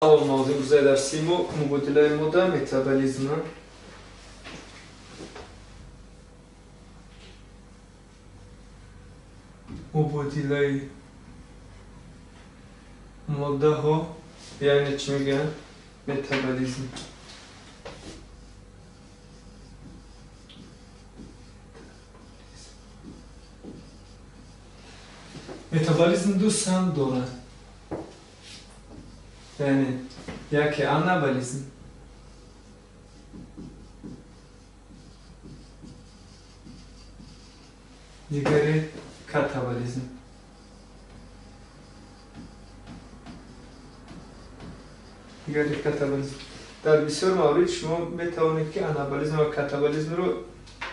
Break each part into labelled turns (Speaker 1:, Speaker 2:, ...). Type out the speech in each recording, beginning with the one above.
Speaker 1: Салом, мавзӯи имрӯзаи дарси мо мубодилаи модда, метаболизм. Мубодилаи моддаҳо, яъне чӣ мегӯянд? Метаболизм. Метаболизм ду самт дорад. Яъне яке анаболизм, дигаре катаболизм. Дигаре катаболизм. Дар бисёр маврид шумо метавонед, ки анаболизм ва катаболизмро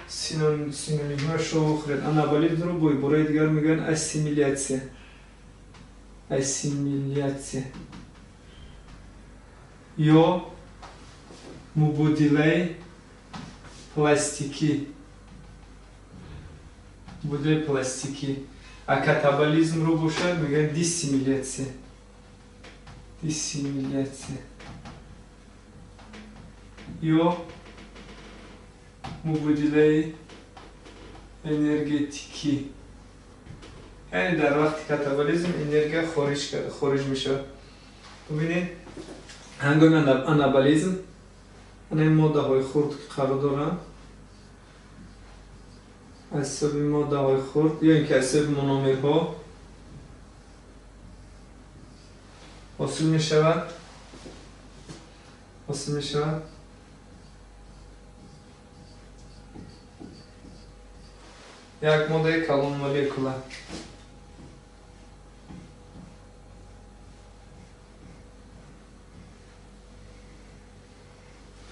Speaker 1: синонимҳояшро бихӯред. Анаболизмро бо ибораи дигар мегӯянд ассимилятсия. Ассимилятсия ё мубодилаи пластикӣ. Мубодилаи пластикӣ. А катаболизмро бошад мегӯянд диссимилятсия. Диссимилятсия ё мубодилаи энергетикӣ. Яъне дар вақти катаболизм энергия хориҷ мешавад. Бубинед, ҳангоми анаболизм ана ин моддаҳои хурд қарор доранд, аз ҳисоби моддаҳои хурд ё ин ки аз ҳисоби мономерҳо ҳосил мешавад, ҳосил мешавад як моддаи калонмолекула.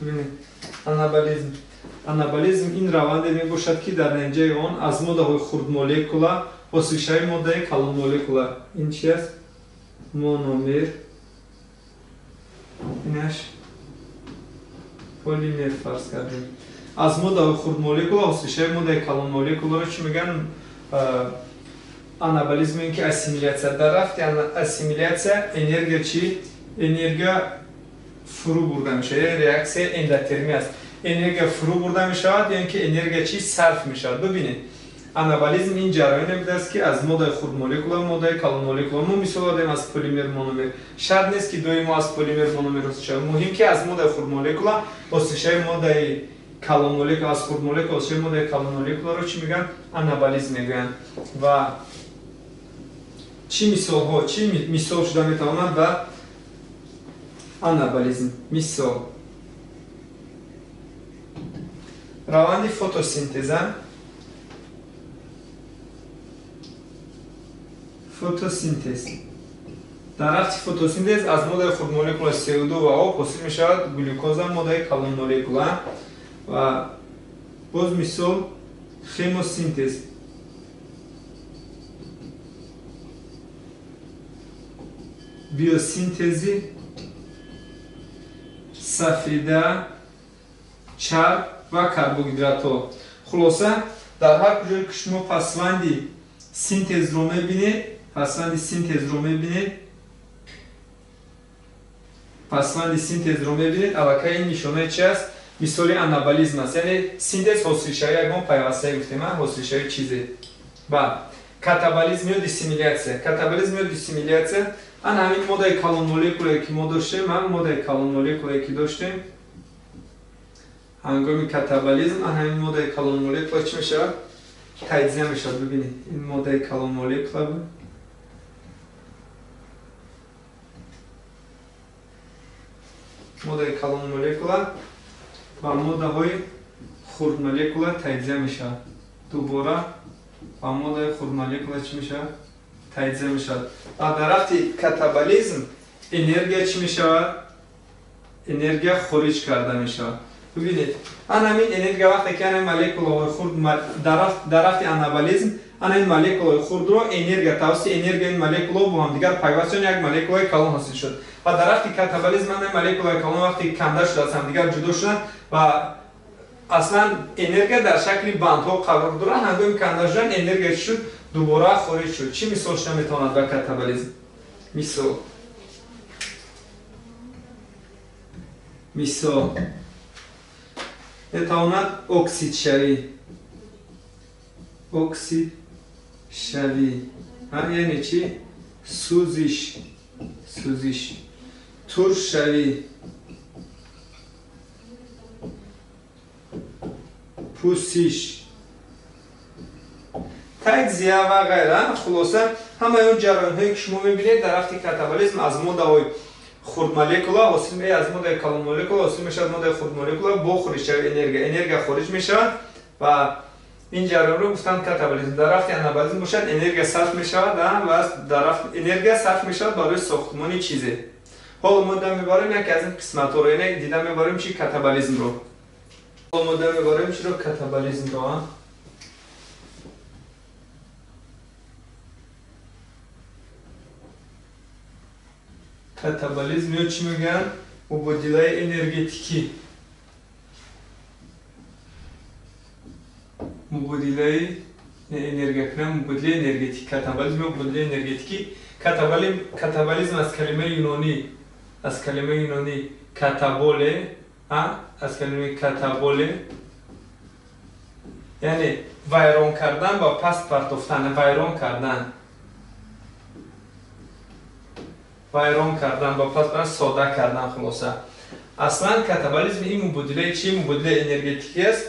Speaker 1: Бубинед, анаболизм. Анаболизм ин раванде мебошад, ки дар натиҷаи он аз моддаҳои хурдмолекула ҳосилшавии моддаи калонмолекула. Ин чи аст? Мономер, инаш полимер фарз кардем. Аз моддаҳои хурдмолекула ҳосилшавии моддаи калонмолекуларо чӣ мегӯянд? Анаболизм ин ки ассимилятсия. Дар рафти ассимилятсия энергия чӣ? Энергия фурӯ бурда мешавад, яъне реаксия эндотермия аст. Энергия фурӯ бурда мешавад, ё ин ки энергия чӣ сарф мешавад. Бубинед, анаболизм ин ҷараёне будааст, ки аз моддаи хурдмолекула моддаи калонмолекула. Мо мисол додем аз полимер, мономер. Шарт нест, ки доимо аз полимер, мономер ҳосил шавад. Муҳим, ки аз моддаи хурдмолекула ҳосилшавии моддаи калонмолекула, аз хурдмолекула ҳосилшавии моддаи калонмолекуларо чӣ мегӯянд? Анаболизм мегӯянд. Ва чӣ мисолҳо, чӣ мисол шуда метавонад ба анаболизм? Мисол, раванди фотосинтеза. Фотосинтез. Дар рафти фотосинтез аз моддаи хурдмолекула СО2 ва об ҳосил мешавад глюкоза, моддаи калонмолекула. Ва боз мисол хемосинтез. Биосинтези сафеда, чарб ва карбогидратҳо. Хулоса, дар ҳар куҷое ки шумо пасванди синтезро мебинед, пасванди синтезро мебинед, пасванди синтезро мебинед, аллакай ин нишонаи чи аст? Мисоли анаболизм аст. Яъне синтез ҳосилшавӣ ягон пайвастае гуфтем, ҳосилшавии чизе. Баъд катаболизм ё диссимилятсия. Катаболизм ё диссимилятсия ана ҳамин моддаи калонмолекулае, ки мо доштем, моддаи калонмолекулае, ки доштем, ҳангоми катаболизм ана ҳамин моддаи калонмолекула чӣ мешавад? Таҷзия мешавад. Бибинед, ин моддаи калонмолекула буд. Моддаи калонмолекула ба моддаҳои хурдмолекула таҷзия мешавад. Дубора ба моддаи хурдмолекула чӣ мешавад? Таҷзия мешавад. Ва дар рафти катаболизм энергия чӣ мешавад? Энергия хориҷ карда мешавад. Бубинед, ана ҳамин энергия вақте ки ана молекулаҳои хурд дар рафти анаболизм ана ин молекулаҳои хурдро энергия тавассути энергия ин молекулаҳо бо ҳамдигар пайваст шуд, як молекулаи калон ҳосил шуд. Ва дар рафти катаболизм ана молекулаи калон вақте канда шуд, аз ҳамдигар ҷудо шуданд ва аслан энергия дар шакли бандҳо қарор дорад. Ҳангоми канда шудан энергия чӣ шуд? Дубора хориҷ шуд. Чӣ мисол шуда метавонад ба катаболизм? Мисол. Мисол метавонад оксидшавӣ, оксидшавӣ, яъне чӣ? Сӯзиш, сӯзиш, туршшавӣ, пӯсиш, таҷзия ва ғайра. Хулоса, ҳамаи он ҷараёнҳое ки шумо мебинед дар рафти катаболизм аз моддаҳои хурдмолекула ҳосил, аз моддаи калонмолекула ҳосил мешавад моддаи хурдмолекула бо хориҷшавии энергия, энергия хориҷ мешавад ва ин ҷараёнро гуфтанд катаболизм. Дар рафти анаболизм бошад, энергия сарф мешавад ва дар рафт энергия сарф мешавад барои сохтмони чизе. Ҳоло мо дида мебарем яке аз ин қисматҳоро, яъне дида мебарем чи катаболизмро. Ҳоло мо дида мебарем чиро? Катаболизмро. Катаболизм ё чӣ мегӯянд? Мубодилаи энергетикӣ. Мубодилаи энергия, мубодилаи энергетикӣ. Катаболизм ё мубодилаи энергетикӣ. Катаболизм аз калимаи юнонӣ, аз калимаи юнонӣ катаболе, аз калимаи катаболе, яъне вайрон кардан ва паст партофтан, вайрон кардан, вайрон кардан ва пас сода кардан. Хулоса, аслан катаболизм ин мубодилаи чӣ? Мубодилаи энергетикӣ аст.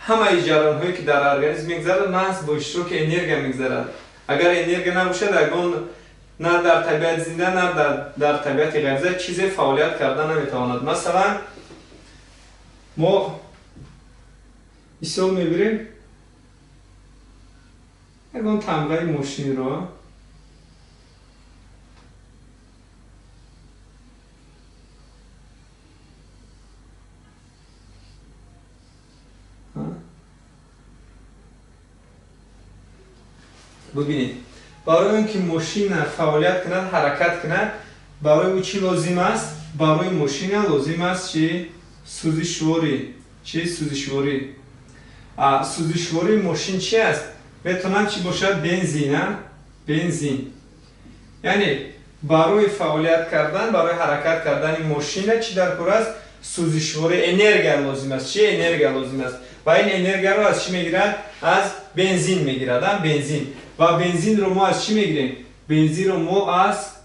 Speaker 1: Ҳамаи ҷараёнҳое ки дар организм мегзарад, маҳз бо иштироки энергия мегзарад. Агар энергия набошад, ягон на дар табиати зинда, на дар табиати ғайрзинда чизе фаъолият карда наметавонад. Масалан, мо мисол мебирем ягон тамғаи мошинро. Бубинед, барои он ки мошина фаъолият кунад, ҳаракат кунад, барои ӯ чӣ лозим аст? Барои мошина лозим аст чи? Сӯзишворӣ. Чи? Сӯзишворӣ. Сӯзишвории мошин чи аст? Метавонад чӣ бошад? Бензин, бензин. Яъне барои фаъолият кардан, барои ҳаракат кардани мошина чӣ дар кор аст? Сӯзишворӣ, энергия лозим аст. Чи энергия лозим аст? Ва ин энергияро аз чӣ мегирад? Аз бензин мегирад, бензин. Ва бензинро мо аз чӣ мегирем? Бензинро мо аз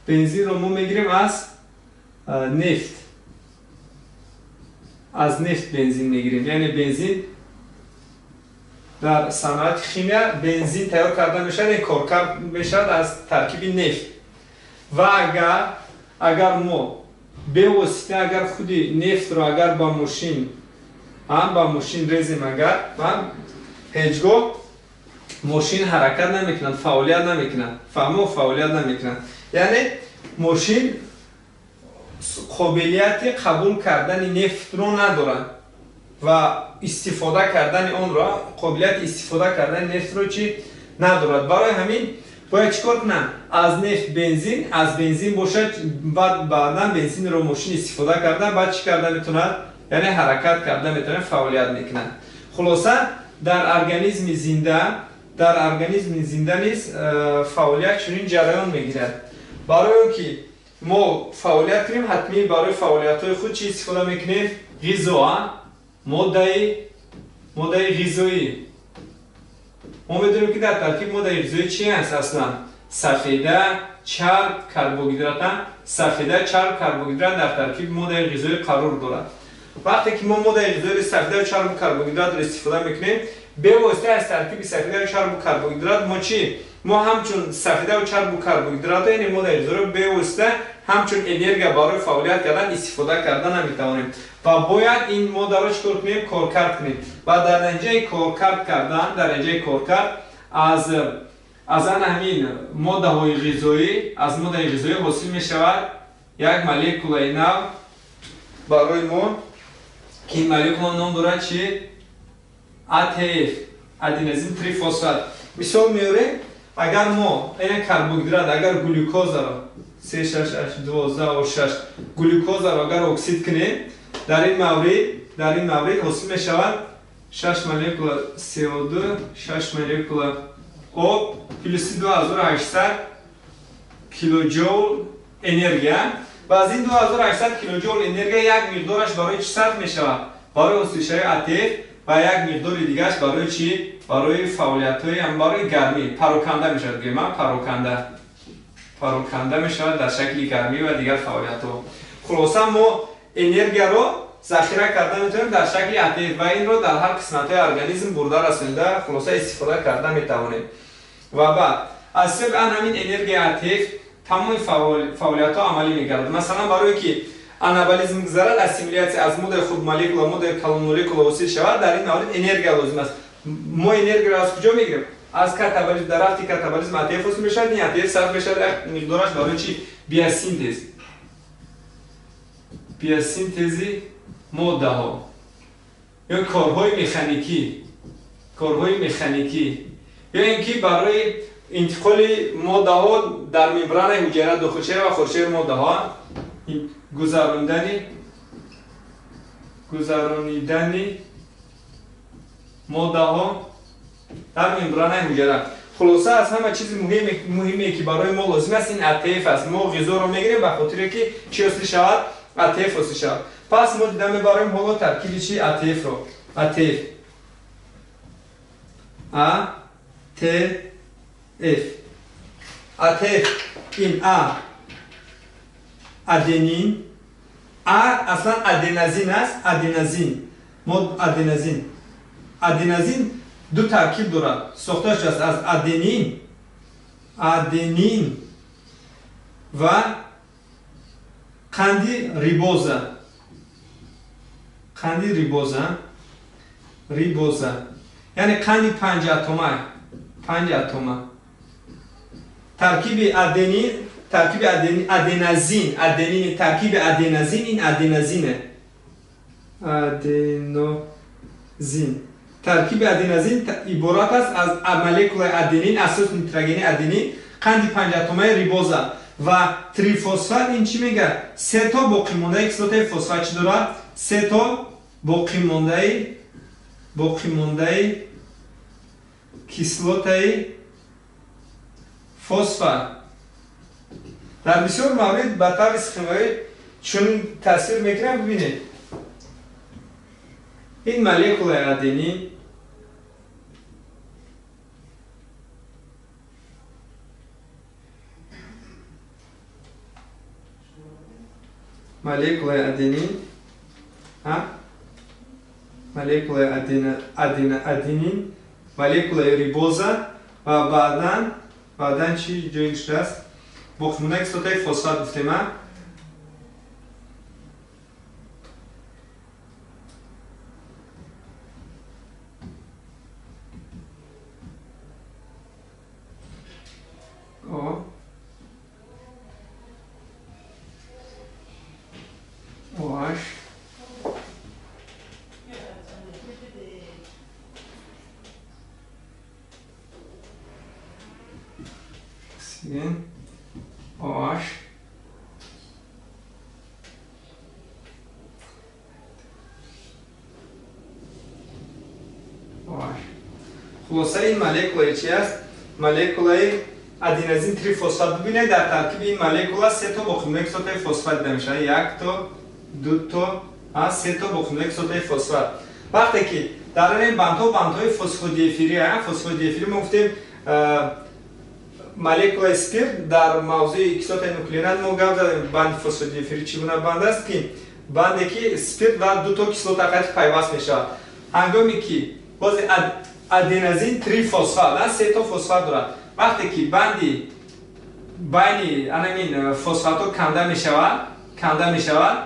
Speaker 1: бензинро мо мегирем аз нефт. Аз нефт бензин мегирем. Яъне бензин дар саноати химия бензин тайёр карда мешавад, яъне коркард мешавад аз таркиби нефт. Ва агар мо бевосита агар худи нефтро агар ба мошин, ба мошин резем, агар ҳеҷ гоҳ мошин ҳаракат намекунад, фаъолият намекунад. Фаҳмо, фаъолият намекунад. Яъне мошин қобилияти қабул кардани нефтро надорад ва истифода кардани онро, қобилияти истифода кардани нефтро чӣ надорад. Барои ҳамин бояд чӣ кор кунам? Аз нефт бензин, аз бензин бошад, баъд баъдан бензинро мошин истифода карда, баъд чӣ карда метавонад? Яъне ҳаракат карда метавонад, фаъолият мекунад. Хулоса, дар организми зинда, дар организми зинда низ фаъолият чунин ҷараён мегирад. Барои он ки мо фаъолият кунем, ҳатмӣ барои фаъолиятҳои худ чӣ истифода мекунем? Ғизо, моддаи ғизоӣ. Мо медонем ки дар таркиб моддаи ғизоӣ чи аст аслан? Сафеда, чарб, карбогидрат. Сафеда, чарб, карбогидрат дар таркиби моддаи ғизоӣ қарор дорад. Вақте ки мо моддаи ғизоиро сафеда, чарбу карбогидратро истифода мекунем, бевосита аз таркиби сафеда, чарбу карбогидрат мо чӣ? Мо ҳамчун сафеда, чарбу карбогидрат, яъне моддаи ғизоиро бевосита ҳамчун энергия барои фаъолият кардан истифода карда наметавонем. Ва бояд ин моддаро чӣ кор кунем? Коркард кунем. Ва дар натиҷаи коркард кардан, дар натиҷаи коркард аз ан ҳамин моддаҳои ғизоӣ, аз моддаи ғизоӣ ҳосил мешавад як молекулаи нав барои мо, ки ин молекула ном дорад чи? АТФ, аденозин трифосфат. Мисол меорем, агар мо ин карбогидрат, агар глюкозаро C6H12O6 глюкозаро агар оксид кунем, дар ин маврид ҳосил мешавад 6 молекула CO2, 6 молекула об плюс 2800 килоҷоул энергия. Ва аз ин 2800 килоҷоул энергия як миқдораш барои чӣ сарф мешавад? Барои ҳосилшавии АТФ ва як миқдори дигараш барои чӣ? Барои фаъолиятҳои, барои гармӣ пароканда мешавад. Гӯем, пароканда мешавад дар шакли гармӣ ва дигар фаъолиятҳо. Хулоса, мо энергияро захира карда метавонем дар шакли АТФ ва инро дар ҳар қисматҳои организм бурда расонида, хулоса, истифода карда метавонем. Ва баъд аз ҳисоби ан ҳамин энергияи АТФ тамоми фаъолиятҳо амалӣ мегардад. Масалан, барое ки анаболизм гузарад, ассимилятсия аз моддаи хурдмолекула моддаи калонмолекула ҳосил шавад, дар ин маврид энергия лозим аст. Мо энергияро аз куҷо мегирем? Аз катаболизм. Дар рафти катаболизм АТФ ҳосил мешавад, ин АТФ сарф мешавад як миқдораш барои чӣ? Биосинтез, биосинтези моддаҳо ё корҳои механикӣ, корҳои механикӣ, ё ин ки барои интиқоли моддаҳо дар мембранаи ҳуҷайра, дохилшавӣ ва хориҷшавии моддаҳо, гузаронидани моддаҳо дар мембранаи ҳуҷайра. Хулоса, аз ҳама чизи муҳиме ки барои мо лозим аст, ин АТФ аст. Мо ғизоро мегирем ба хотире ки чӣ ҳосил шавад? АТФ ҳосил шавад. Пас мо дида мебарем ҳоло таркиби чи АТФ-ро. АТФ, АТФ, АТФ ин А аденин, А аслан аденазин аст, аденазин. Мо аденазин, аденазин ду таркиб дорад, сохта шудааст аз аденин, аденин ва қанди рибоза, қанди рибоза, рибоза, яъне қанди панҷатома, панҷатома. Таркиби аденин, таркиби аденин, аденазин, аденин, таркиби аденазин ин аденазине, аденозин. Таркиби аденазин иборат аст аз молекулаи аденин, асос нитрогени аденин, қанди панҷатомаи рибоза ва трифосфат. Ин чӣ мегӯяд? Се то боқимондаи кислотаи фосфат чӣ дорад? Се то боқимондаи кислотаи фосфат. Дар бисёр маврид ба таври схемавӣ чунин тасвир мекунам. Бибинед, ин молекулаи аденин, молекулаи аденин, молекулаи аденин, молекулаи рибоза ва баъдан чӣ ҷойгир шудааст? Боқимондаи кислотаи фосфат гуфтем. О OH оксиген OH OH. Хулоса, ин молекулаи чи аст? Молекулаи аденозин трифосфат. Бибинед, дар таркиби ин молекула се то боқимондаи кислотаи фосфат дида мешавад. Як то, ду то, се то боқимондаи кислотаи фосфат. Вақте ки дар ин бандҳо бандҳои фосфодиэфирӣ, фосфодиэфирӣ, мо гуфтем молекулаи спирт дар мавзӯи кислотаи нуклеинат мо гап задем, банди фосфодиэфирӣ чӣ гуна банд аст, ки банде ки спирт ва ду то кислота қати пайваст мешавад. Ҳангоме ки боз аденозин трифосфат, се то фосфат дорад, вақте ки банди байни анамин фосфатҳо канда мешавад,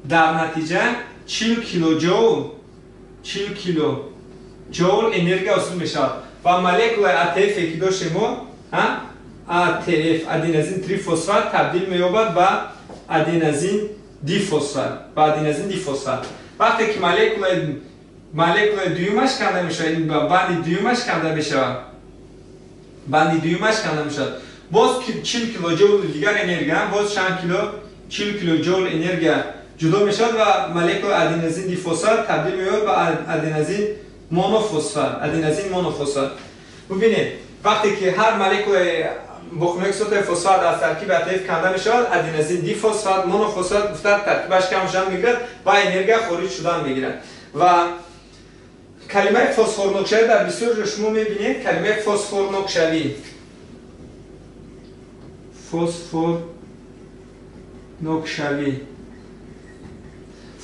Speaker 1: дар натиҷа 40 килоҷоул, 40 килоҷоул энергия ҳосил мешавад ва молекулаи АТФ ки доштем мо, АТФ аденозин трифосфат табдил меёбад ба аденозин дифосфат, ба аденозин дифосфат. Вақте ки молекулаи дуюмаш канда мешавад, банди дуюмаш канда мешавад, банди дуюмаш канда мешавад, боз 40 килоҷоул дигар энергия, боз чанд кило, 40 килоҷоул энергия ҷудо мешавад ва молекулаи аденозин дифосфат табдил меёбад ба аденозин монофосфат, аденозин монофосфат. Бубинед, Вақте ки ҳар молекулаи боқимондаи кислотаи фосфат аз таркиби АТФ канда мешавад, аденозин дифосфат, монофосфат гуфта таркибаш кам шудан мегирад ва энергия хориҷ шудан мегирад. Ва калимаи фосфорнокшавӣ дар бисёр ҷо шумо мебинед, калимаи фосфорнокшавӣ. Фосфорнокшавӣ.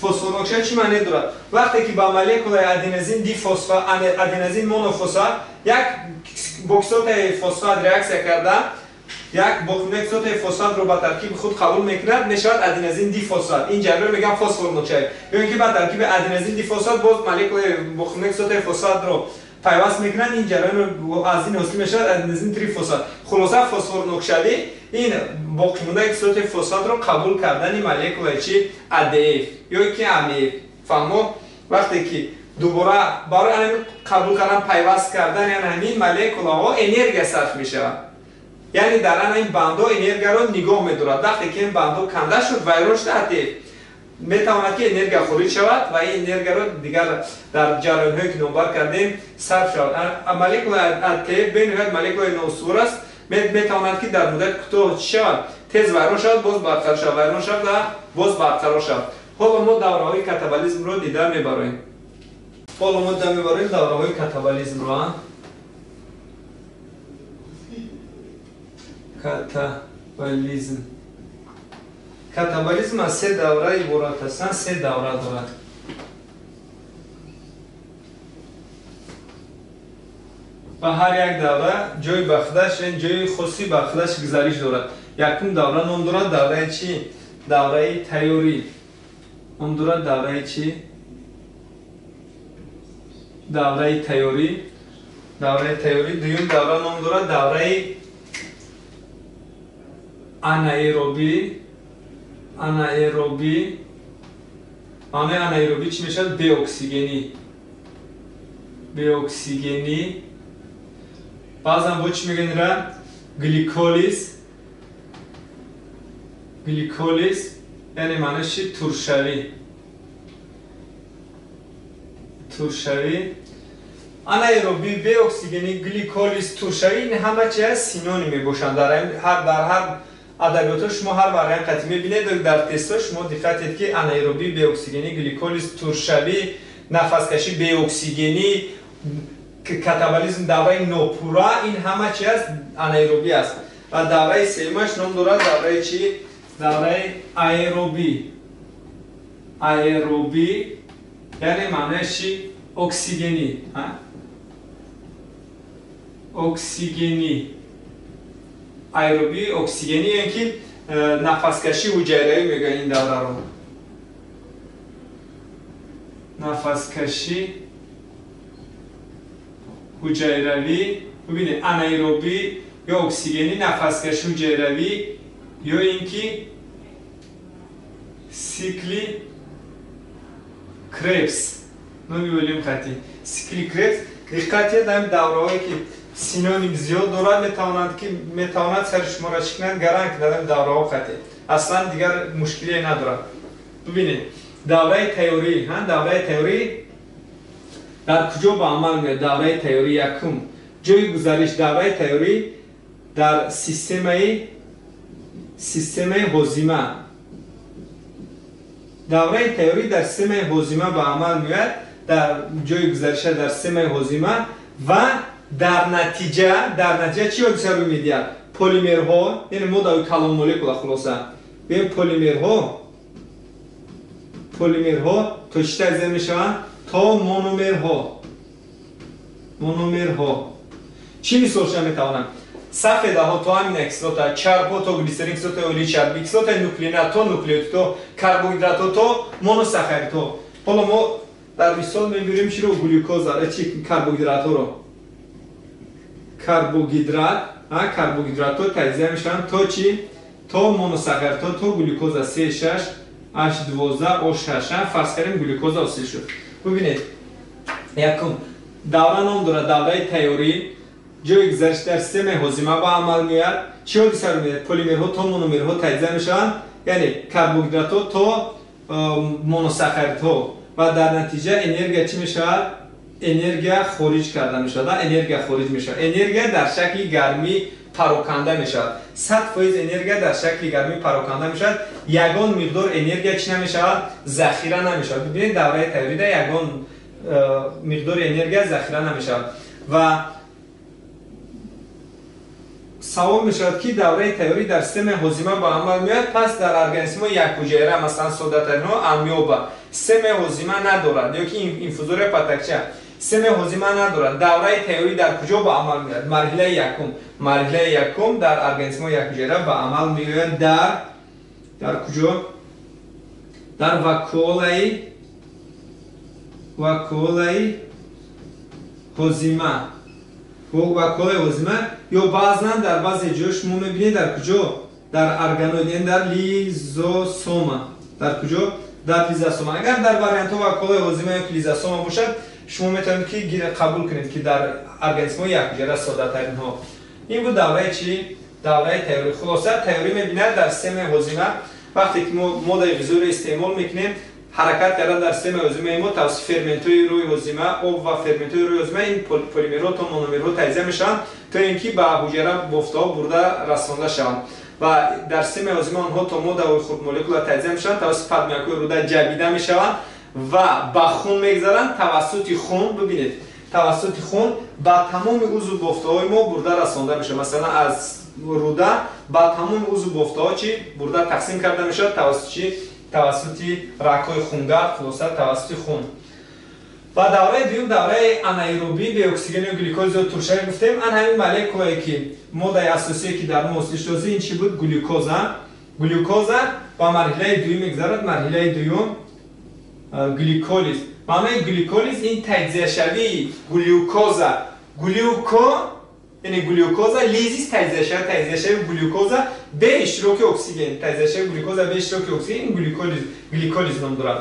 Speaker 1: Фосфорнокшавӣ чӣ маъне дорад? Вақте ки ба молекулаи аденозин дифосфат, аденозин монофосфат як бо кислотаи фосфат реаксия карда, як боқимондаи кислотаи фосфатро ба таркиби худ қабул мекунад, мешавад аденозин дифосфат. Ин ҷараёнро мегӯям фосфорнокшавӣ. Ё ин ки ба таркиби аденозин дифосфат боз молекулаи боқимондаи кислотаи фосфатро пайваст мекунад, ин ҷараёнро аз ин ҳосил мешавад аденозин трифосфат. Хулоса, фосфорнокшавӣ ин боқимондаи кислотаи фосфатро қабул кардани молекулаи чи? АДФ ё ки АМФ. Фаҳмо? Вақте ки дубора барои ҳамин қабул кардан, пайваст кардан, яъне ҳамин молекулаҳо энергия сарф мешавад. Яъне дар ҳамин бандҳо энергияро нигоҳ медорад. Вақте ки ин бандҳо канда шуд, вайрон шуд, АТФ метавонад ки энергия хориҷ шавад ва ин энергияро дигар дар ҷараёнҳое ки номбар кардем сарф шавад. Молекулаи АТФ бениҳоят молекулаи ноустувор аст, метавонад ки дар муддати кӯтоҳ чӣ шавад? Тез вайрон шавад, боз барқарор шавад, вайрон шавад ва боз барқарор шавад. Ҳоло мо давраҳои катаболизмро дида мебароем. Ҳоло мо дида мебароем давраҳои катаболизмро. Катаболизм. Катаболизм аз се давра иборат аст, се давра дорад. Ва ҳар як давра ҷои ба худаш, яъне ҷои хоси ба худаш гузариш дорад. Якум давра ном дорад давраи чӣ? Давраи тайёрӣ. Ном дорад давраи чӣ? Давраи тайёрӣ. Давраи тайёрӣ. Дуюм давра ном дорад давраи анаэробӣ. Анаэробӣ. Маънои анаэробӣ чӣ мешавад? Беоксигенӣ. Беоксигенӣ. Баъзан бо чӣ мегӯянд ира? Гликолиз. Гликолиз яъне маънош чи? Туршавӣ. Туршавӣ. Анаэробӣ, беоксигенӣ, гликолиз, туршавӣ ин ҳама чи аст? Синоним мебошанд. Дар ҳар адабиётҳо шумо ҳар вариант қатъӣ мебинед, дар тестҳо шумо диққат диҳед ки анаэробӣ, беоксигенӣ, гликолиз, туршавӣ, нафаскашӣ, беоксигенӣ, катаболизм, давраи нопурра, ин ҳама чи аст? Анаэробӣ аст. Ва давраи сеюмаш ном дорад давраи чи? Давраи аэробӣ. Аэробӣ яъне маънояш чи? Оксигенӣ. Оксигенӣ. Аэробӣ, оксигенӣ яъне ки нафаскашӣ ҳуҷайравӣ мегӯянд ин давраро. Нафаскашӣ ҳуҷайравӣ. Бибинед, анаэробӣ ё оксигенӣ, нафаскашӣ ҳуҷайравӣ ё ин ки сикли Кребс. Номи олим хатӣ. Сикли Кребс. Диққат диҳед, ҳамин давраҳое ки синоним зиёд дорад, метавонад сари шуморо чӣ кунад? Гаранг кунад ҳамин давраҳо хатӣ. Аслан дигар мушкилие надорад. Бибинед, давраи тайёрӣ, давраи тайёрӣ дар куҷо ба амал меояд? Давраи тайёрӣ якум ҷои гузариш давраи тайёрӣ дар системаи ҳозима. Давраи тайёрӣ дар системаи ҳозима ба амал меояд, дар ҷои гузариша дар системаи ҳозима ва дар натиҷа чӣ ҳодиса рӯй медиҳад? Полимерҳо, яъне моддаҳои калонмолекула, хулоса бибин, полимерҳо то чӣ таҷзия мешаванд? То мономерҳо. Мономерҳо. Чӣ мисол шуда метавонанд? Сафедаҳо то аминокислота, чарбҳо то глисерин, кислотаи олии чарбӣ, кислотаи нуклеинат то нуклеотидҳо, карбогидратҳо то моносахаридҳо. Ҳоло мо дар мисол мебирем чиро? Глюкоза, чи карбогидратҳоро. Карбогидрат, карбогидратҳо таҷзия мешаванд то чӣ? То моносахаридҳо, то глюкоза C6 H12 O6. Фарз кардем глюкоза ҳосил шуд. Бибинед, якум давра ном дорад давраи тайёрӣ. Ҷои гузариш дар системаи ҳозима ба амал меояд. Чӣ ҳодиса рӯй медиҳад? Полимерҳо то мономерҳо таҷзия мешаванд, яъне карбогидратҳо то моносахаридҳо ва дар натиҷа энергия чӣ мешавад? Энергия хориҷ карда мешавад, энергия хориҷ мешавад. Энергия дар шакли гармӣ пароканда мешавад. 100% энергия дар шакли гармӣ пароканда мешавад. Ягон миқдор энергия чӣ намешавад? Захира намешавад. Бибинед, давраи тайёрида ягон миқдори энергия захира намешавад. Ва савол мешавад, ки давраи тайёрӣ дар системаи ҳозима ба амал меояд, пас дар организмҳои якҳуҷайра, масалан соддатаринҳо, амёба системаи ҳозима надорад, ё ки инфузория патакча системаи ҳозима надорад. Давраи тайёрӣ дар куҷо ба амал меояд? Марҳилаи якум. Марҳилаи якум дар организмҳои якҳуҷайра ба амал меояд дар куҷо? Дар вакуолаи ҳозима. Вакуолаи ҳозима ё баъзан дар баъзе ҷо шумо мебинед дар куҷо? Дар органоид, яъне дар лизосома. Дар куҷо? Дар лизосома. Агар дар вариантҳо вакуолаи ҳозима ё лизосома бошад, шумо метавонед ки қабул кунед, ки дар организмҳои якҳуҷайра соддатаринҳо. Ин буд давраи чӣ? Давраи тайёрӣ. Хулоса, тайёрӣ мебинад дар системаи ҳозима. Вақте ки мо моддаи ғизоиро истеъмол мекунем, ҳаракат кардан дар системаи ҳозимаи мо тавассути ферментҳои рӯи ҳозима, об ва ферментҳои рӯи ҳозима, ин полимерҳо то мономерҳо таҷзия мешаванд, то ин ки ба ҳуҷайра бофтаҳо бурда расонда шаванд. Ва дар системаи ҳозима онҳо то моддаҳои хурдмолекула таҷзия мешаванд, тавассути падмиякҳои руда ҷабида мешаванд ва ба хун мегзаранд. Тавассути хун, бибинед, тавассути хун ба тамоми узв бофтаҳои мо бурда расонда мешавад. Масалан, аз руда ба тамоми узв бофтаҳо чӣ бурда тақсим карда мешавад? Тавассути чӣ? Тавассути рагҳои хунгард, хулоса тавассути хун. Ва давраи дуюм, давраи анаэробӣ, беоксигену глюкоза туршавӣ гуфтем. Ан ҳамин молекулае ки моддаи асосие ки дар мо ҳосил шуд, ин чӣ буд? Глюкоза. Глюкоза ба марҳилаи дуюм мегзарад. Марҳилаи дуюм гликолиз. Маънои гликолиз ин таҷзияшавии глюкоза. Глюко, яъне глюкоза, лизис таҷзияшавии глюкоза бе иштироки оксиген. Таҷзияшавии глюкоза бе иштироки оксиген гликолиз ном дорад.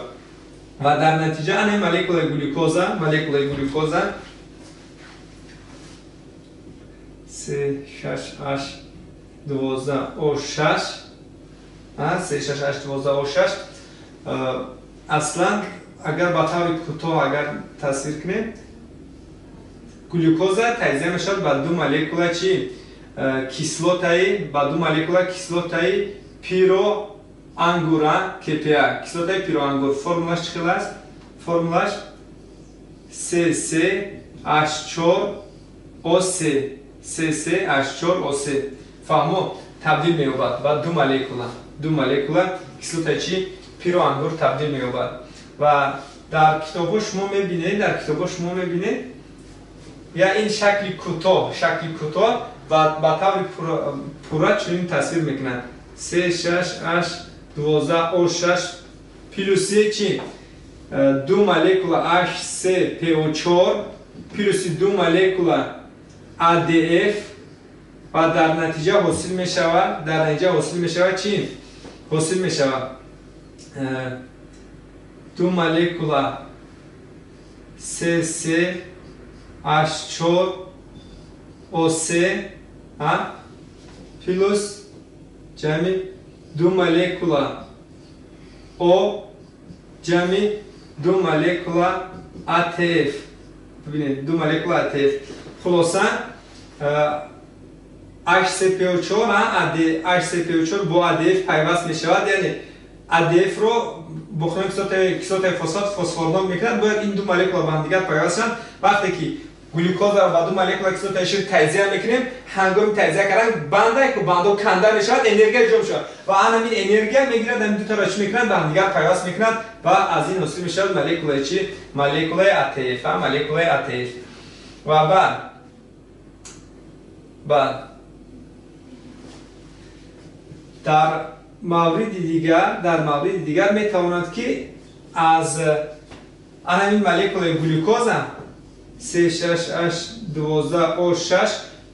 Speaker 1: Ва дар натиҷа ана молекулаи глюкоза, молекулаи глюкоза C6H12O6, C6H12O6. Аслан агар ба таври кӯтоҳ агар тасвир кунем, глюкоза таҷзия мешавад ба ду молекула чӣ? Кислотаи, ба ду молекула кислотаи пироангура, КПА. Кислотаи пироангур формулаш чӣ хел аст? Формулаш C3H4O3, C3H4O3. Фаҳмо, табдил меёбад ба ду молекула, ду молекула кислотаи чӣ? Пироангур табдил меёбад. Ва дар китобҳо шумо мебинед, дар китобҳо шумо мебинед я ин шакли кӯтоҳ, шакли кӯтоҳ ва ба таври пурра чунин тасвир мекунад: C6H12O6 плюси чӣ? Ду молекула H3PO4 плюси ду молекула ADF ва дар натиҷа ҳосил мешавад, дар натиҷа ҳосил мешавад чӣ? Ҳосил мешавад ду молекула C3H4O3 плюс ҷамъи ду молекула О ҷамъи ду молекула ATF. Бибинед, ду молекула ATF. Хулоса, H3PO4, H3PO4 бо ADF пайваст мешавад, яъне ADF-ро бо кислотаи фосфат фосфорнок мекунад. Бояд ин ду молекула ба ҳамдигар пайваст шаванд. Вақте ки глюкозаро ба ду молекула кислотаи шир таҷзия мекунем, ҳангоми таҷзия кардан банда ку бандо канда мешавад, энергия ҷо мешавад ва ан ҳамин энергия мегирад, ҳамин дутаро чӣ мекунад? Ба ҳамдигар пайваст мекунад ва аз ин ҳосил мешавад молекулаи чӣ? Молекулаи ATF, молекулаи ATF. Ва баъд дар мавриди дигар, дар мавриди дигар метавонад ки аз ан ҳамин молекулаи глюкоза C6H12O6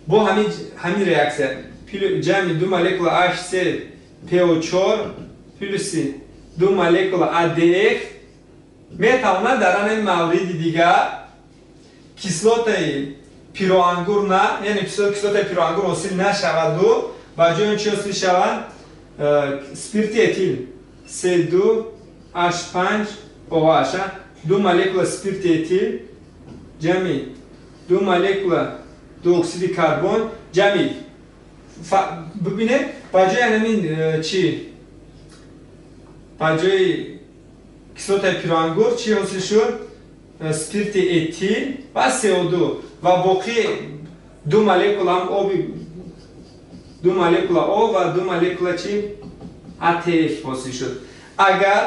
Speaker 1: бо ҳамин реаксия ҷамъи ду молекула H3PO4 плюси ду молекула ADF метавонад дар ҳамин мавриди дигар кислотаи пироангур на, яъне кислотаи пироангур ҳосил нашаваду ба ҷои он чӣ ҳосил шавад? Спирти этил C2H5OH, ду молекула спирти этил ҷамъи 2 молекула диоксиди карбон ҷамъи, бибинед, ба ҷои ҳамин чӣ, ба ҷои кислотаи пироангур чӣ ҳосил шуд? Спирти этил ва СО2 ва боқӣ 2 молекула ҳам оби, 2 молекула об ва 2 молекула чӣ? АТФ ҳосил шуд. Агар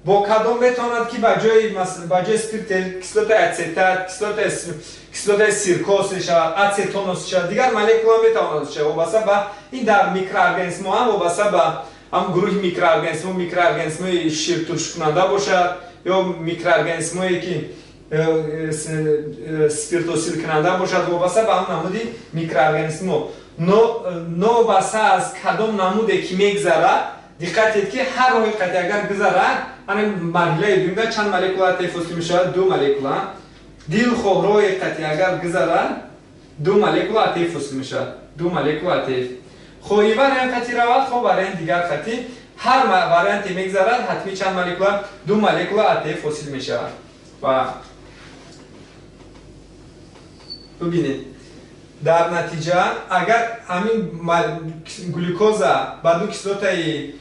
Speaker 1: бо кадом метавонад ки ба ҷои спирт кислотаи ацетат, кислотаи сирко ҳосил шавад, ацетон ҳосил шавад, дигар молекула метавонад ҳосил шавад. Вобаста ба ин дар микроорганизмҳо ҳам, вобаста ба ҳам гурӯҳи микроорганизмҳо, микроорганизмҳои ширтуршкунанда бошад ё микроорганизмҳое ки спиртҳосилкунанда бошад, вобаста ба ҳам намуди микроорганизмҳо. Новобаста аз кадом намуде ки мегзарад, диққат диҳед ки ҳар роҳи қатъи агар гузарад, ана марҳилаи дуюмда чанд молекула АТФ ҳосил мешавад? 2 молекула. Дилхоҳ роҳи қатъи агар гузарад, 2 молекула АТФ ҳосил мешавад. 2 молекула АТФ. Хоҳ ин вариант қатъи равад, хоҳ вариант дигар қатъи, ҳар варианте мегзарад, ҳатмӣ чанд молекула? 2 молекула АТФ ҳосил мешавад. Ва бибинед, дар натиҷа агар ҳамин глюкоза ба 2 кислотаи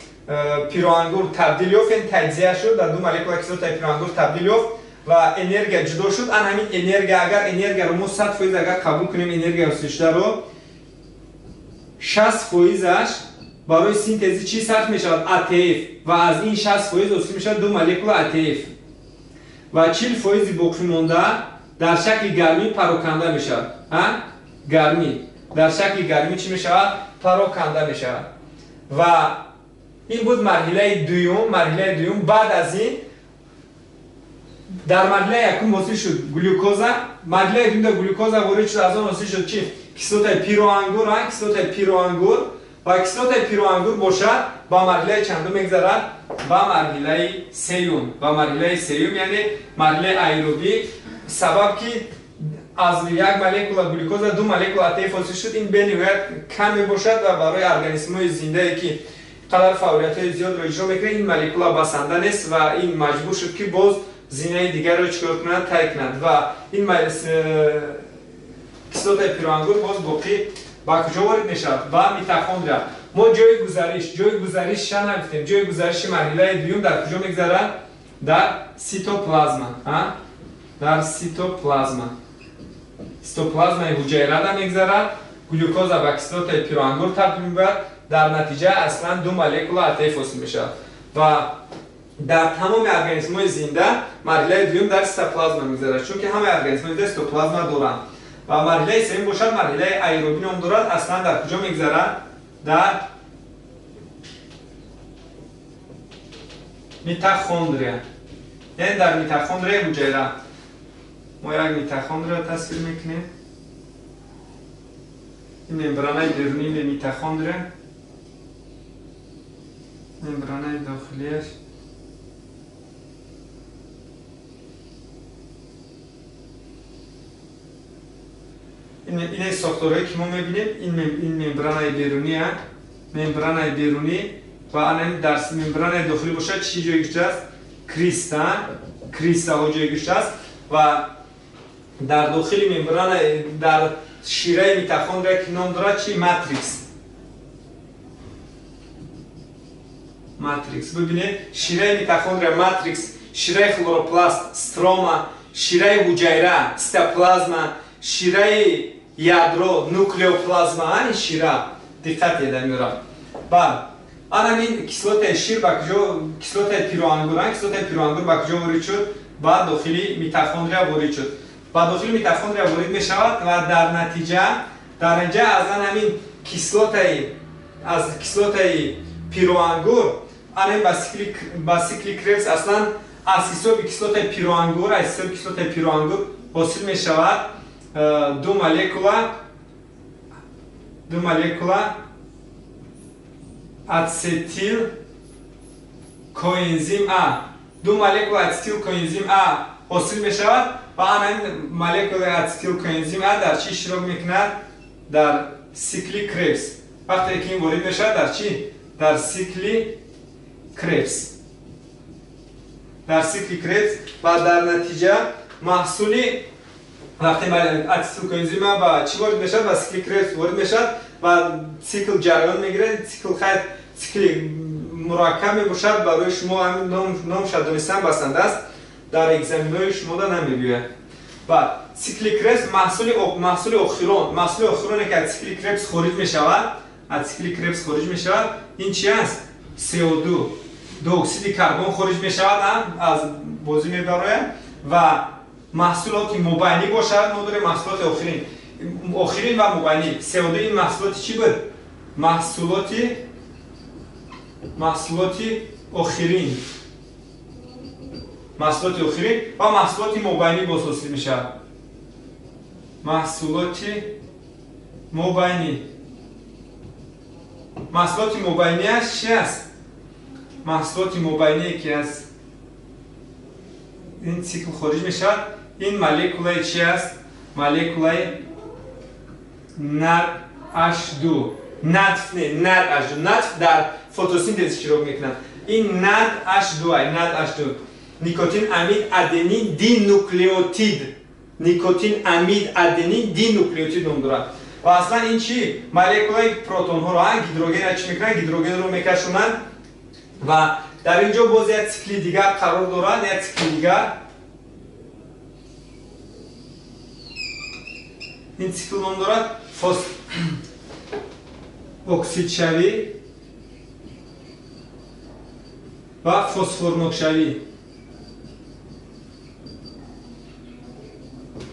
Speaker 1: пироангур табдил ёфт, яъне таҷзия шуд, дар 2 молекула кислотаи пироангур табдил ёфт ва энергия ҷудо шуд, ан ҳамин энергия, агар энергияро мо 100% агар қабул кунем, энергия ҳосилшударо 60%-аш барои синтези чӣ сарф мешавад? АТФ. Ва аз ин 60% ҳосил мешавад 2 молекула АТФ. Ва 40% боқимонда дар шакли гармӣ пароканда мешавад. Гармӣ. Дар шакли гармӣ чӣ мешавад? Пароканда мешавад. Ва ин буд марҳилаи дуюм. Марҳилаи дуюм. Баъд аз ин дар марҳилаи якум ҳосил шуд глюкоза. Марҳилаи дуюмда глюкоза ворид шуд, аз он ҳосил шуд чӣ? Кислотаи пироангур, кислотаи пироангур. Ва кислотаи пироангур бошад ба марҳилаи чандум мегзарад? Ба марҳилаи сеюм. Ба марҳилаи сеюм, яъне марҳилаи аэробӣ. Сабаб ки аз 1 молекула глюкоза 2 молекула АТФ ҳосил шуд, ин бениҳоят кам мебошад ва барои организмҳои зиндае ки қадар фаъолиятҳои зиёдро иҷро мекунад, ин молекула басанда нест ва ин маҷбур шуд ки боз зинаи дигарро чикор кунад? Тай кунад. Ва ин кислотаи пироангур боз боқӣ ба куҷо ворид мешавад? Ба митохондрия. Мо ҷои гузаришша нагуфтем. Ҷои гузариши марҳилаи дуюм дар куҷо мегзарад? Дар ситоплазма. Дар ситоплазма. Ситоплазмаи ҳуҷайрада мегзарад, глюкоза ба кислотаи пироангур табдил меёбад, дар натиҷа аслан 2 молекула АТФ ҳосил мешавад. Ва дар тамоми организмҳои зинда марҳилаи дуюм дар ситоплазма мегзарад, чунки ҳамаи организмҳои зинда ситоплазма доранд. Ва марҳилаи сеюм бошад марҳилаи аэробӣ ном дорад, аслан дар куҷо мегзарад? Дар митохондрия, яъне дар митохондрияи ҳуҷайра. Мо як митохондрия тасвир мекунем. Ин мембранаи берунии митохондрия, мембранаи дохилияш. Ин сохторҳое ки мо мебинем, ин мембранаи беруния, мембранаи берунӣ ва ана дар мембранаи дохилӣ бошад чӣ ҷойгир шудааст? Криста, кристаҳо ҷойгир шудааст ва дар дохили мембрана, дар шираи митохондрия ки ном дорад чӣ? Матрикс. Матрикс. Бибинед, шираи митохондрия матрикс, шираи хлоропласт строма, шираи ҳуҷайра цитоплазма, шираи ядро нуклеоплазма, ин шира. Диққат диҳед амира. Баъд ана ин кислотаи шир ба куҷо, кислотаи пироангур, кислотаи пироангур ба куҷо ворид шуд? Ба дохили митохондрия ворид шуд. Ба дохили митохондрия ворид мешавад ва дар натиҷа дар инҷа аз ан ҳамин кислотаи, аз кислотаи пироангур ана ба сикли Кребс аслан аз ҳисоби кислотаи пироангур, аз ҳисоби кислотаи пироангур ҳосил мешавад 2 молекула ацетил коэнзим А. 2 молекула ацетил коэнзим А ҳосил мешавад ва ана ин молекулаи ацетил коэнзим А дар чӣ иштирок мекунад? Дар сикли Кребс. Вақте ки ин ворид мешавад дар чӣ? Дар сикли Кребс. Дар сикли Кребс ва дар натиҷа маҳсули Вақте ацетилкоэнзима ба чӣ ворид мешавад? Ба цикли Кребс ворид мешавад ва цикл ҷараён мегирад. Цикл хайр, цикли мураккаб мебошад, барои шумо ҳамин номша донистан басанда аст, дар экзаменҳои шумода намебиёяд. Ва цикли Кребс маҳсули охироне ки аз цикли Кребс хориҷ мешавад, аз цикли Кребс хориҷ мешавад, ин чи аст? CO2, диоксиди карбон хориҷ мешавад, аз бозӣ мебарояд. Ва маҳсулоти мобайнӣ бошад, мо дорем маҳсулоти охирин ва мобайнӣ. CO2 ин маҳсулоти чӣ буд? Маҳсулоти охирин, маҳсулоти охирин ва маҳсулоти мобайнӣ боз ҳосил мешавад. Маҳсулоти мобайнӣ, маҳсулоти мобайниаш чи аст? Маҳсулоти мобайние ки аз ин цикл хориҷ мешавад, ин молекулаи чи аст? Молекулаи NADH2. NADF не, NADH2. NADF дар фотосинтез иштирок мекунад. Ин NADH2, NADH2. Никотин амид аденин динуклеотид. Никотин амид аденин динуклеотид ном дорад. Ва аслан ин чи? Молекулаи протонҳоро, гидрогенро чӣ мекунанд? Гидрогенро мекашонанд. Ва дар ин ҷо боз як цикли дигар қарор дорад, як цикли дигар. Ин цикл ном дорад оксидшавӣ ва фосфорнокшавӣ.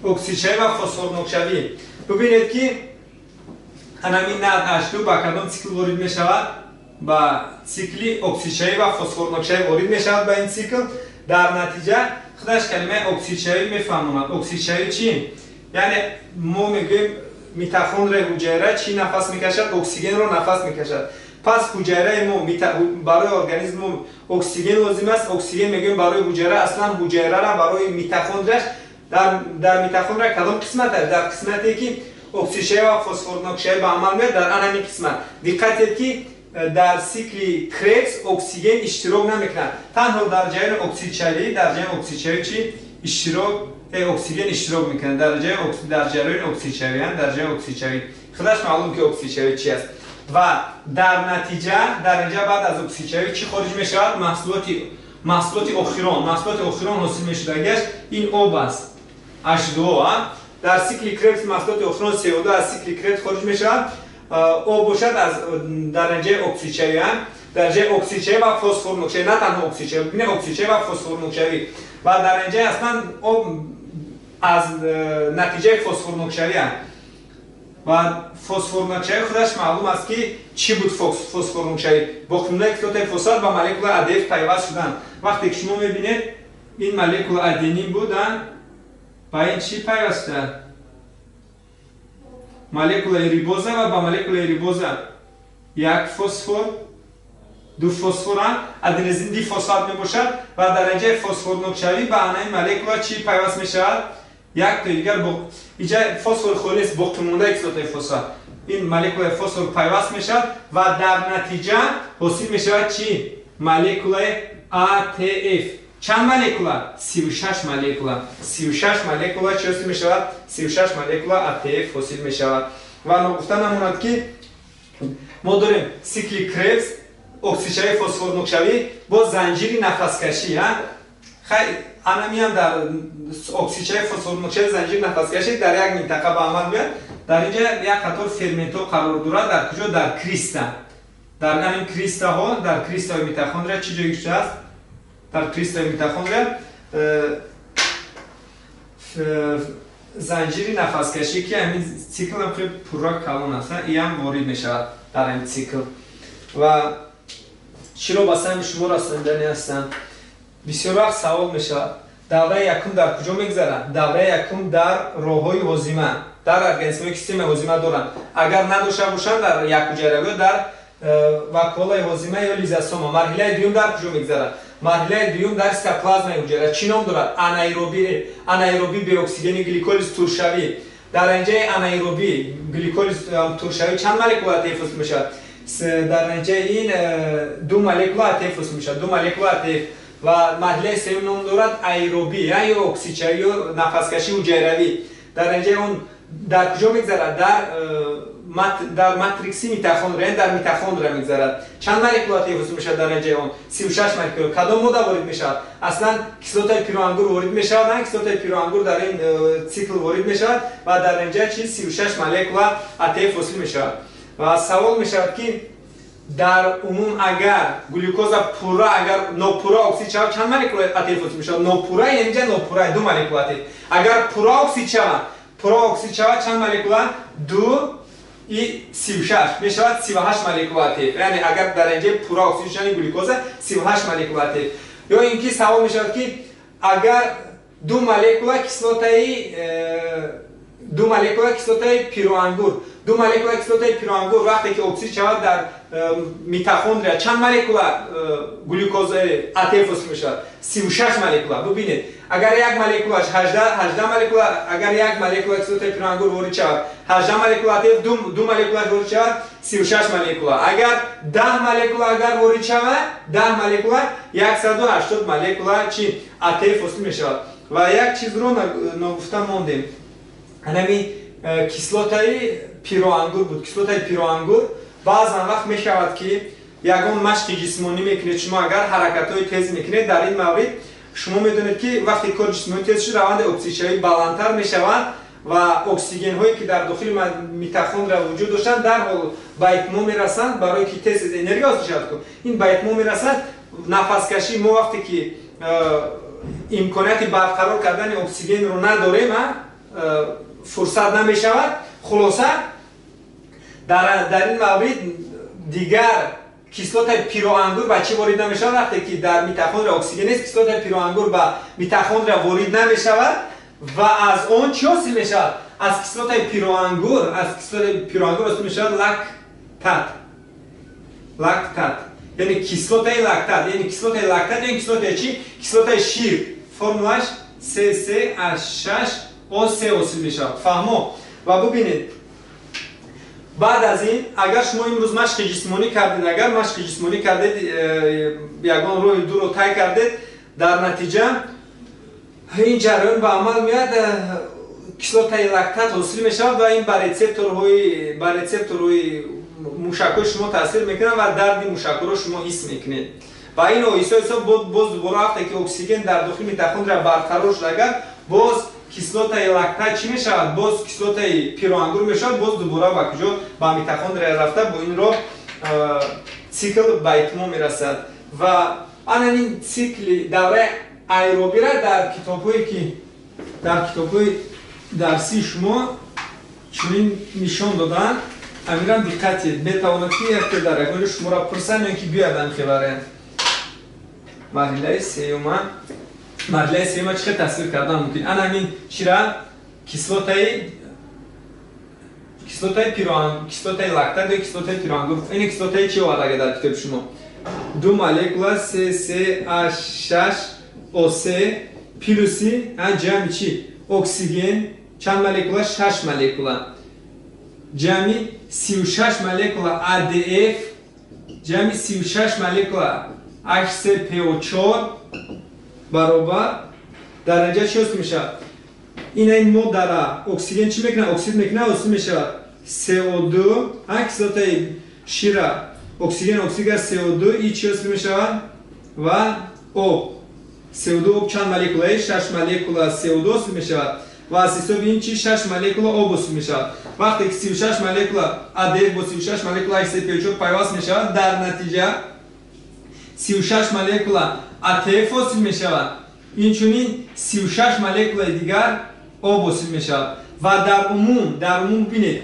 Speaker 1: Оксидшавӣ ва фосфорнокшавӣ. Бубинед ки анамин NADH2 ба кадом цикл ворид мешавад? Ба цикли оксидшавӣ ва фосфорнокшавӣ ворид мешавад ба ин цикл. Дар натиҷа худаш калимаи оксидшавӣ мефаҳмонад. Оксидшавӣ чӣ? Яъне мо мегӯем митохондрияи ҳуҷайра чӣ нафас мекашад? Оксигенро нафас мекашад. Пас ҳуҷайраи мо барои организми мо оксиген лозим аст. Оксиген мегӯем барои ҳуҷайра, аслан ҳуҷайрара барои митохондрияш дар митохондрия кадом қисмат аст? Дар қисмате ки оксидшавӣ ва фосфорнокшавӣ ба амал меояд, дар анамин қисмат. Диққат диҳед ки дар цикли Кребс оксиген иштирок намекунад. Танҳо дар ҷараёни оксидшавӣ, дар ҷараёни оксидшавӣ чӣ иштирок, оксиген иштирок мекунад. Дар ҷараёни оксидшавӣ, дар ҷараёни оксидшавӣ. Худаш маълум ки оксидшавӣ чи аст. Ва дар натиҷа, дар инҷа баъд аз оксидшавӣ чӣ хориҷ мешавад? Маҳсулоти охирон, маҳсулоти охирон ҳосил мешудагиаш ин об аст. H2O. Дар цикли Кребс маҳсулоти охирон CO2 аз цикли Кребс хориҷ мешавад. Об бошад аз дараҷаи оксидшавӣ, дараҷаи оксидшавӣ ва фосфорнокшавӣ, на танҳо оксидшавӣ, бубинед оксидшавӣ ва фосфорнокшавӣ. Ва дараҷаи аслан об аз натиҷаи фосфорнокшавӣ аст. Ва фосфорнокшавӣ худаш маълум аст ки чӣ буд фосфорнокшавӣ. Боқимондаи кислотаи фосфат ба молекулаи АДФ пайваст шуданд. Вақте ки шумо мебинед ин молекула аденин буд, ба ин чӣ пайваст шудад? Молекулаи рибоза ва ба молекулаи рибоза як фосфор, ду фосфор, аденозин дифосфат мебошад. Ва дараҷаи фосфорнокшавӣ ба анаи молекула чӣ пайваст мешавад? Як то дигар иҷа фосфор холӣ аст, боқимондаи кислотаи фосфат. Ин молекулаи фосфор пайваст мешавад ва дар натиҷа ҳосил мешавад чӣ? Молекулаи АТФ. Чанд молекула? 36 молекула. 36 молекула чӣ ҳосил мешавад? 36 молекула АТФ ҳосил мешавад. Ва ногуфта намонад ки мо дорем цикли Кребс, оксидшавӣ, фосфорнокшавӣ бо занҷири нафаскашӣ. Хай, анамиам дар оксидшавӣ, фосфорнокшавӣ, занҷири нафаскашӣ дар як минтақа ба амал меояд. Дар инҷа як қатор ферментҳо қарор дорад. Дар куҷо? Дар криста. Дар ҳамин кристаҳо, дар кристаҳои митохондрия чӣ ҷойгир шудааст? Дар кристаи митохондрия занҷири нафаскашӣ ки ҳамин цикл ҳам хеле пурра калон аст, иам ворид мешавад дар ҳамин цикл. Ва чиро ба самти шумо расондани ҳастам? Бисёр вақт савол мешавад: давраи якум дар куҷо мегузарад? Давраи якум дар роҳҳои ҳозима, дар организмҳое ки системаи ҳозима доранд. Агар надошта бошанд, дар якҳуҷайрагиҳо дар вакуолаи ҳозима ё лизосома. Марҳилаи дуюм дар куҷо мегузарад? Марҳилаи дуюм дар цитоплазмаи ҳуҷайра. Чӣ ном дорад? Анаэробӣ, анаэробӣ беоксигени гликолиз туршавӣ. Дар натиҷаи анаэробӣ гликолиз туршавӣ чанд молекула АТФ ҳосил мешавад? Дар натиҷаи ин ду молекула АТФ ҳосил мешавад, ду молекула АТФ. Ва марҳилаи сеюм ном дорад аэробӣ, ё оксидшавӣ ё нафаскашии ҳуҷайравӣ. Дар натиҷаи он дар куҷо мегзарад? Дар матрикси митохондрия, дар митохондрия мегзарад. Чанд молекула АТФ ҳосил мешавад дар натиҷаи он? 36 молекула. Кадом модда ворид мешавад? Аслан кислотаи пироангур ворид мешавад, на кислотаи пироангур дар ин цикл ворид мешавад ва дар натиҷа чи 36 молекула АТФ ҳосил мешавад. Ва савол мешавад, ки дар умум агар глюкоза пурра, агар нопурра оксид шавад, чанд молекула АТФ ҳосил мешавад? Нопурра, инҷа нопурра 2 молекула АТФ. Агар пурра оксид шавад, пурра оксид шавад чанд молекула? 2 и 36 мешавад 38 молекула АТФ. Яъне агар дар инҷа пурра оксид шудани глюкоза 38 молекула АТФ. Ё ин ки савол мешавад, ки агар 2 молекула кислотаи 2 молекула кислотаи пироангур, 2 молекула кислотаи пироангур вақте ки оксид шавад дар митохондрия чанд молекула глюкоза АТФ ҳосил мешавад? 36 молекула. Бубинед, агар як молекулаш 18 молекула, агар як молекула кислотаи пироангур ворид шавад 18 молекула АТФ, 2 молекулаш ворид шавад 36 молекула. Агар 10 молекула агар ворид шавад 10 молекула 180 молекула чи АТФ ҳосил мешавад. Ва як чизро ногуфта мондем. Ҳамин кислотаи пироангур буд. Кислотаи пироангур баъзан вақт мешавад, ки ягон машқи ҷисмонӣ мекунед шумо, агар ҳаракатҳои тез мекунед, дар ин маврид шумо медонед, ки вақте кори ҷисмонӣ тез шуд, раванди оксидшавӣ баландтар мешавад ва оксигенҳое ки дар дохили митохондрия вуҷуд доштанд, дарҳол ба итмом мерасанд, барои ки тез энергия ҳосил шавад. Ин ба итмом мерасад. Нафаскашӣ мо вақте ки имконияти барқарор кардани оксигенро надорем, фурсат намешавад. Хулоса, дар ин маврид дигар кислотаи пироангур ба чӣ ворид намешавад? Вақте ки дар митохондрия оксиген нест, кислотаи пироангур ба митохондрия ворид намешавад ва аз он чӣ ҳосил мешавад? Аз кислотаи пироангур, аз кислотаи пироангур ҳосил мешавад лактат. Лактат. Яъне кислотаи лактат, яъне кислотаи лактат, яъне кислотаи чӣ? Кислотаи шир. Формулаш C3H6O3 ҳосил мешавад. Фаҳмо? Ва бубинед, баъд аз ин агар шумо имрӯз машқи ҷисмонӣ кардед, агар машқи ҷисмонӣ кардед, ягон роҳи дурро тай кардед, дар натиҷа ин ҷараён ба амал меояд, кислотаи лактат ҳосил мешавад ва ин ба рецепторҳои мушакҳои шумо таъсир мекунад ва дарди мушакҳоро шумо ҳис мекунед. Ва ин оҳиста оҳиста боз дубора вақте ки оксиген дар дохили митохондрия барқарор шуд, агар боз кислотаи лактат чӣ мешавад? Боз кислотаи пироангур мешавад, боз дубора ба куҷо? Ба митохондрия рафта, бо ин роҳ цикл ба итмом мерасад. Ва ана ин цикли давраи аэробира дар китобҳое ки дар китобҳои дарсии шумо чунин нишон доданд, амирам диққат диҳед, метавонад ки якте дар ягон ҷо шуморо пурсанд ё ки биёяд хеларе. Марҳилаи сеюма, марҳилаи сеюма чӣ хел тасвир кардан мумкин? Ана ҳамин чира кислотаи пироан, кислотаи лактат ё кислотаи пироангур. Ин кислотаи чӣ овард дар китоби шумо? 2 молекула C3H6O3 плюси ҷамъи чӣ? Оксиген чанд молекула? 6 молекула. Ҷамъи 36 молекула ADF, ҷамъи 36 молекула H3PO4 баробар дар натиҷа чӣ ҳосил мешавад? Ин моддара оксиген чӣ мекунад? Оксид мекунад, ҳосил мешавад CO2, кислотаи шира оксиген оксид кард CO2, и чӣ ҳосил мешавад? Ва об. CO2 об чанд молекулае? 6 молекула CO2 ҳосил мешавад ва аз ҳисоби ин чӣ 6 молекула об ҳосил мешавад. Вақте ки 36 молекула ADF бо 36 молекула H3PO4 пайваст мешавад, дар натиҷа 36 молекула АТФ ҳосил мешавад. Инчунин 36 молекулаи дигар об ҳосил мешавад. Ва дар умум бинед,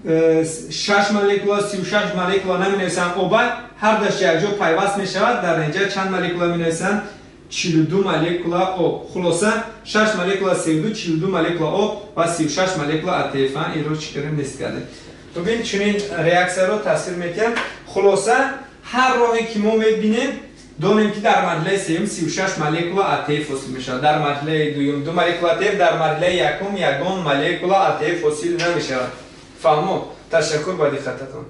Speaker 1: 6 молекула, 36 молекула наменависанд оба, ҳар даш якҷо пайваст мешавад. Дар натиҷа чанд молекула менависанд? 42 молекула об. Хулоса 6 молекула CO2, 42 молекула об ва 36 молекула АТФ. Инро чӣ кардем? Нест кардем. Бибин, чунин реаксияро тасвир мекунем. Хулоса ҳар роҳе ки мо мебинем, донем ки дар марҳилаи сеюм 36 молекула АТФ ҳосил мешавад. Дар марҳилаи дуюм 2 молекула АТФ, дар марҳилаи якум ягон молекула АТФ ҳосил намешавад. Фаҳмо? Ташаккур ба диққататон.